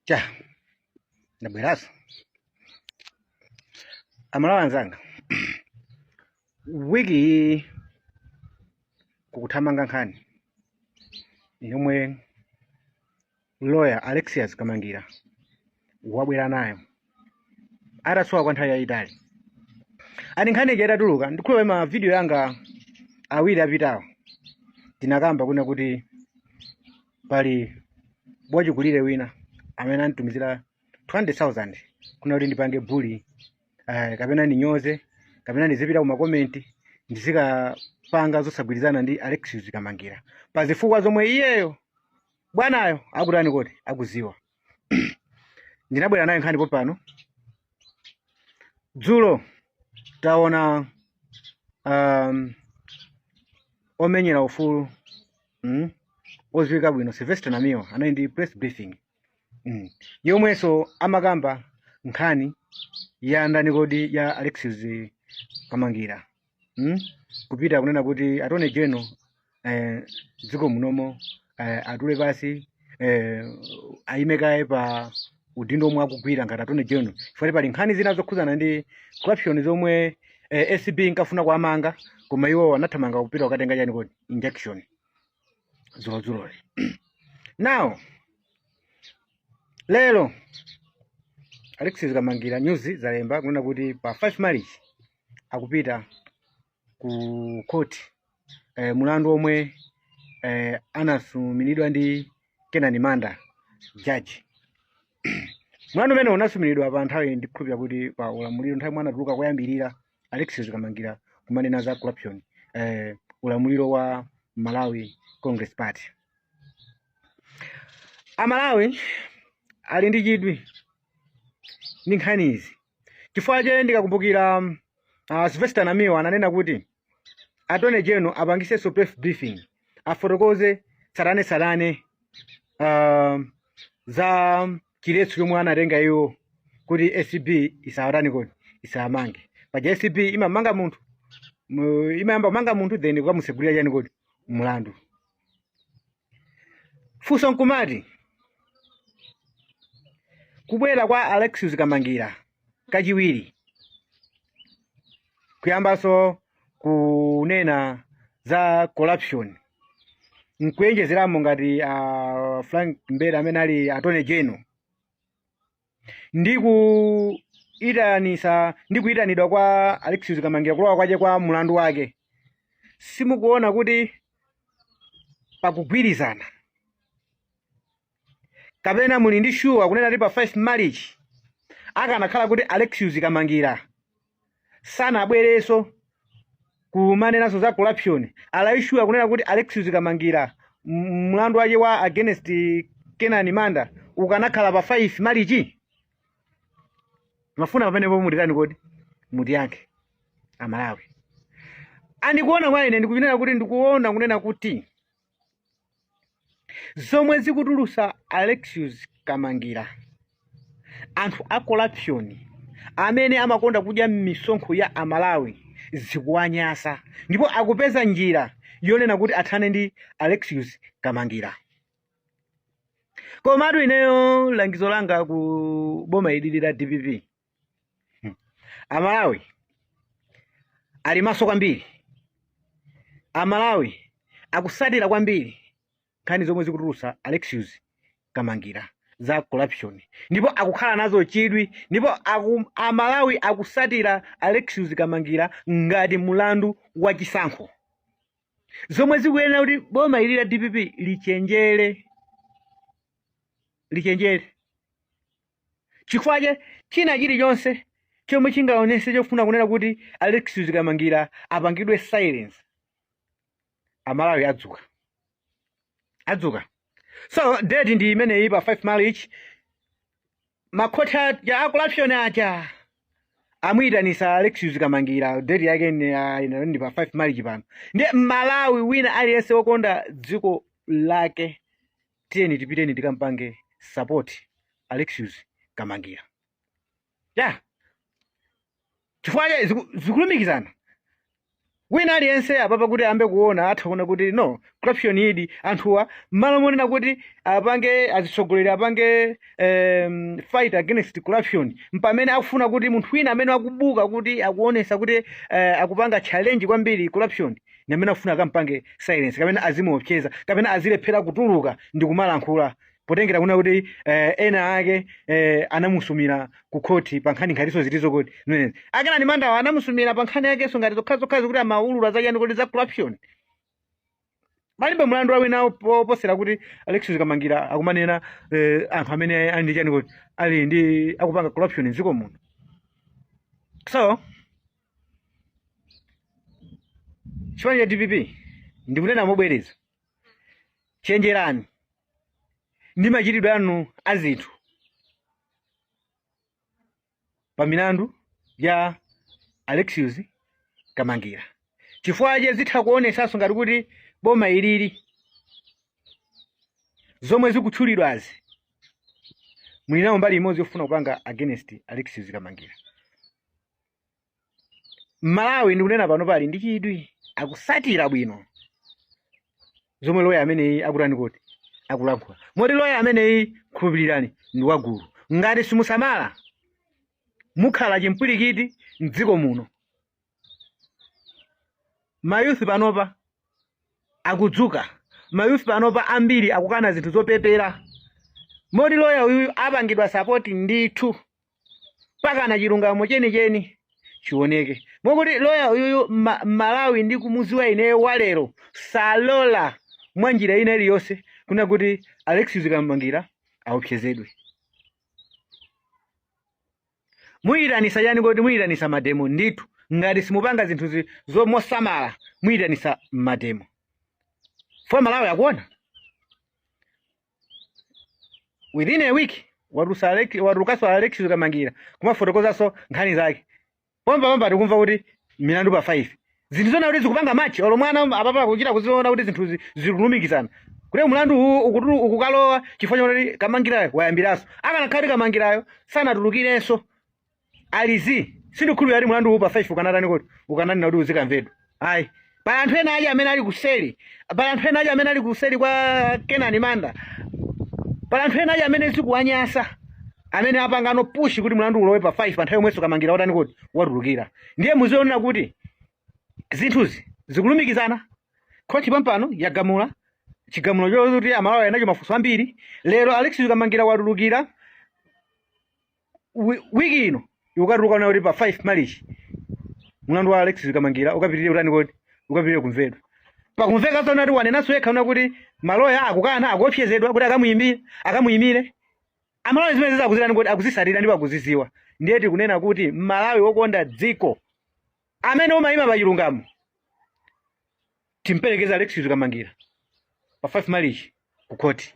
Cha ndabweranso, Amalawi anzanga. Wiki iyi kukuthamanga nkhani yomwe lawyer Alexius Kamangira wabwera nayo atasowa kwa nthawi yayitali. Ani nkhani ija itatuluka, ndikhulupirira ma video yanga awiri apitawo tinakamba kuna kuti pali wachikulire wina amene anditumizira 20,000 kuna kuti ndipange bully, kapena ndinyoze, kapena ndizipita kuma comment, ndizikapanga zosagwirizana ndi Alexius Kamangira pa zifukwa zomwe iyeyo bwanayo akutani kodi akuziwa. Ndinabwera nayo nkhani popano. Dzulo taona omenyera ufulu odziwika bwino Sylvester Namiwa anali ndi press briefing yomwenso amakamba nkhani ya ndani kodi, ya Alexius Kamangira, kupita kunena kuti Attorney General dziko munomo atule pasi, ayime kaye pa udindo omwe akugwira ngati Attorney General, chifukwa pali nkhani zina zokhuzana ndi corruption zomwe ACB inkafuna kuamanga, koma iwo anathamanga kupita kukatenga chani kodi, injection dzulozuloli. Now lero Alexius Kamangira, news zalemba kunena kuti pa 5 March akupita ku court, mulandu omwe anasumiridwa ndi Kenani Manda judge. Mulandu umene unasumiridwa pa nthawi, ndikhulupirira kuti pa ulamuliro nthawi mwana atuluka koyambirira Alexius Kamangira kumanena za corruption, ulamuliro wa Malawi Congress Party. Amalawi ali ndi chidwi ndi nkhani izi chifukwa che ndikakumbukira Sylvester Namiwa ananena kuti Attorney General apangisenso press briefing, afotokoze tsatanetsatane za chiletso chomwe anatenga iwo kuti ACB isawatani kodi, isamange. Paja ACB imamanga munthu, imayamba kumanga munthu, then kukamusegulira chani kodi, mlandu. Funso nkumati, kubwera kwa Alexius Kamangira kachiwiri kuyambanso kunena za corruption, nkuyenjezeramo ngati Frank Mbeta amene ali Attorney General, ndi kuitanisa ndi kuyitanidwa kwa Alexius Kamangira, kulowa kwache kwa mlandu wake, simukuona kuti pakugwirizana? Kapena muli ndi sure kunena kuti pa 5 March akanakhala kuti Alexius Kamangira sanabwerenso kumanenanso za corruption, ali sure kunena kuti Alexius Kamangira mlandu wake wa against Kenani Manda ukanakhala pa 5 March? Mafuna pamenepo mutitani kodi, mutiyankhe Amalawi. Andikuona kwa ine ndikunena kuti, ndikuona kunena kuti zomwe zikutulusa Alexius Kamangira, anthu a corruption amene amakonda kudya misonkho ya Amalawi zikuwanyasa, ndipo akupeza njira yonena kuti athane ndi Alexius Kamangira. Komatu ineyo langizo langa ku boma ilili la DPP, Amalawi ali maso kwambiri, Amalawi akusatira kwambiri nkhani zomwe zikutulusa Alexius Kamangira za corruption, ndipo akukhala nazo chidwi, ndipo Amalawi akusatira Alexius Kamangira ngati mulandu wa chisankho, zomwe zikuyenera kuti boma ili la DPP lichenjere, lichenjere, chifukwa china chilichonse chomwe chingaonese chofuna kunena kuti Alexius Kamangira apangidwe silence, Amalawi adzuka, adzuka. So date ndi imeneyi, pa 5 March makhoti aja a corruption aja amuyitanisa Alexius Kamangira. Date yake ndi pa 5 March pano. Ndiye Malawi wina aliyense wokonda dziko lake, tiyeni tipiteni tikampange support Alexius Kamangira ya, chifukwa zikulumikizana. Wina aliyense apapa kuti ayambe kuona, atha kuona kuti no, corruption idi. Anthuwa mmalo monena kuti apange azitsogoleri apange fight against corruption, mpamene akufuna kuti munthu wina amene akubuka kuti akuonesa kuti akupanga challenge kwambiri corruption, ndi amene akufuna akampange silence, kapena azimuopseza, kapena azilephera kutuluka ndi kumalankhula, potengera kuna kuti ena ake anamusumira ku khoti pa nkhani nkhatiso zitizo kuti zimenezi. A Kenani Mandawa anamusumira pa nkhani yakenso ngati zokhazokhazi kuti amaulula zachani kuti za corruption. Palibe mlandu wawina woposera kuti Alexius Kamangira akumanena anthu amene ali ndi chani kuti ali ndi akupanga corruption mdziko muno. So chipani cha DPP, ndikunena mobwereza, chenjerani ndi machitidwe anu a zinthu pa milandu ya Alexius Kamangira, chifukwa che zitha kuonesanso ngati kuti boma ilili zomwe zikutchulidwazi muli nawo mbali imodzi yofuna kupanga against Alexius Kamangira. Malawi, ndikunena pano, pali ndi chidwi, akusatira bwino zomwe loya ameneyi akutani kuti akulankhula, moti loya ameneyi, khulupirirani, ndi wagulu. Ngati simusamala, mukhala chimpwirikiti mdziko muno. Mayouth panopa akudzuka, mayouth panopa ambiri akukana zinthu zopepera, moti loya uyuyu apangidwa support ndithu pakana chilungamo chenicheni chioneke, mokuti loya uyuyu Malawi ndi kumuziwa ineyo walero salola mwa njira ina iliyonse kuna kuti Alexius Kamangira aopsezedwe. Muyitanisa chani kodi? Muyitanisa mademo ndithu. Ngati simupanga zinthu zomosamala, muyitanisa mademo fo Malawi akuona. Within a week watulusa watulukaso Alexius Kamangira kumafotokozaso nkhani zake. Pompa pompa tikumva kuti milandu pa 5, zinthu zona kuti zikupanga match. Olo mwana apapa kuchita kuziona kuti zinthu zikulumikizana, kuti mlandu uwu ukukalowa chifukwa chakuti Kamangirayo wayambiraso. Akanakhala kuti Kamangirayo sanatulukirenso alizi, sindikhulupirira kuti mlandu uwu pa 5 ukanatani kuti ukananena kuti uzikamvedwa. Ayi, pali anthu ena aja amene ali kuseli, pali anthu ena aja amene ali kuseli kwa Kenani Manda, pali anthu ena aja amene zikuwanyasa, amene apangano push kuti mlandu ulowe pa 5 pa nthawi yomwenso Kamangira watani kuti watulukira. Ndiye muzionera kuti zinthuzi zikulumikizana. Khoti pompano yagamula chigamulo chokuti Amalawi anacho mafunso ambiri. Lero Alexius Kamangira watulukira, wiki ino ukatuluka una kuti pa 5 March mlandu wa Alexius Kamangira ukapitirire kutani kodi ukapitirire kumvedwa. Pakumveka zona kuti wanenanso yekha una kuti maloya akukana, akuopsezedwa kuti akamuyimbire, akamuyimire. Amalawi zimene zizakuzirani kuti akuzisatira ndipo akuziziwa. Ndiye tikunena kuti Malawi wokonda dziko amene umayima pa chilungamo, timperekeza Alexius Kamangira pa 5 March ku khoti.